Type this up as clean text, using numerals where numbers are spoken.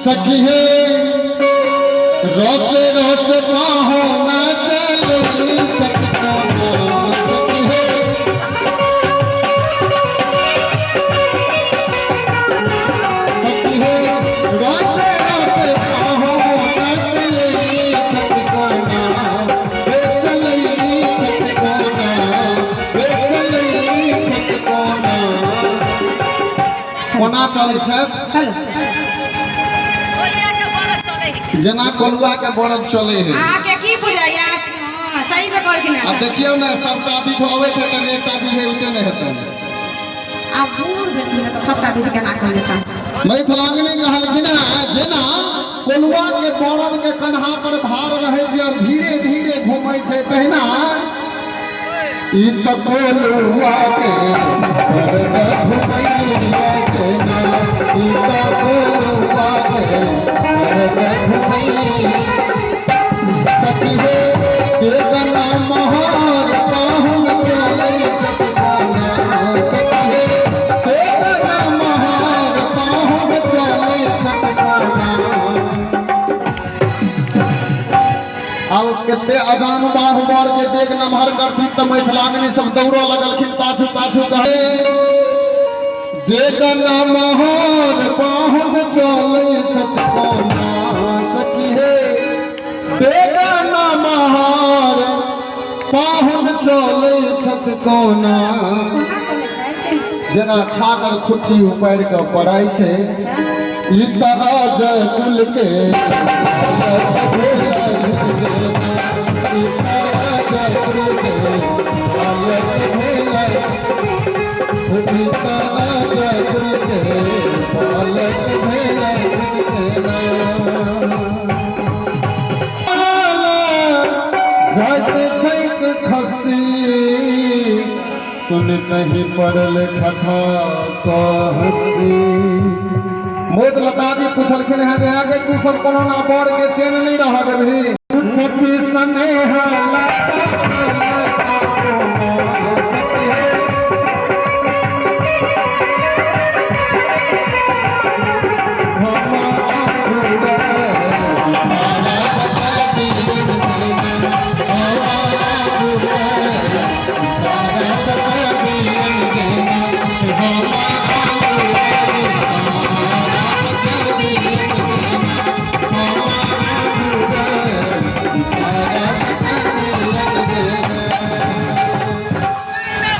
सखी हे रस रस पाहो ना चले चटकोना सखी हे सखी हे रस रस पाहो ना चले चटकोना वे चले चटकोना वे चले चटकोना कोना चलै छथि? जेना कोलुआ के बरद चले है। अहाँके की बुझाइया? हँ, सही में कहलखिन आ देखियौ ने, सबटा विध अबैत हेतनि, एकटा विध अबिते नहि हेतनि। आब बूढ़ भेलखिन तऽ सबटा विध केना कऽ लेता? मैथिलांगनी कहलखिन हेँ जेना कोलुआ के बरद के कन्हा पर भार रहै छै और धीरे धीरे घूमै छै, तहिना ई तऽ कोलुआ के बरद घुमैया केना, ई तऽ कोलुआ के बरद घुमैया। सखी हे बेगना महार पाहुन चलै चटकाना, सखी हे बेगना महार पाहुन चलै चटकाना। आब कते अजान बाहु बर जे डेग नमहर करथिन तऽ मैथिलांगनी सब दौड़ऽ लगलखिन पाछू पाछू। कहे बेगना महार पाहुन चलै चटकाना, सखी हे बेगना महार पाहुन चलै छटकोना। जेना छागर खुट्टी उपारि कऽ पड़ाइ छै, ई तऽ अजय कुल के ई तऽ अजय कुल के बालक भेलै, ई तऽ अजय कुल के बालक भेलै। जाइत छैक खसी सुनतहि पड़ल ठठा कऽ हँसी। मोद लताजी पुछलखिन हेँ जे आगे तू सब कोनो ना बर के चैन नहीं रह देबही? छथि स्नेह लता।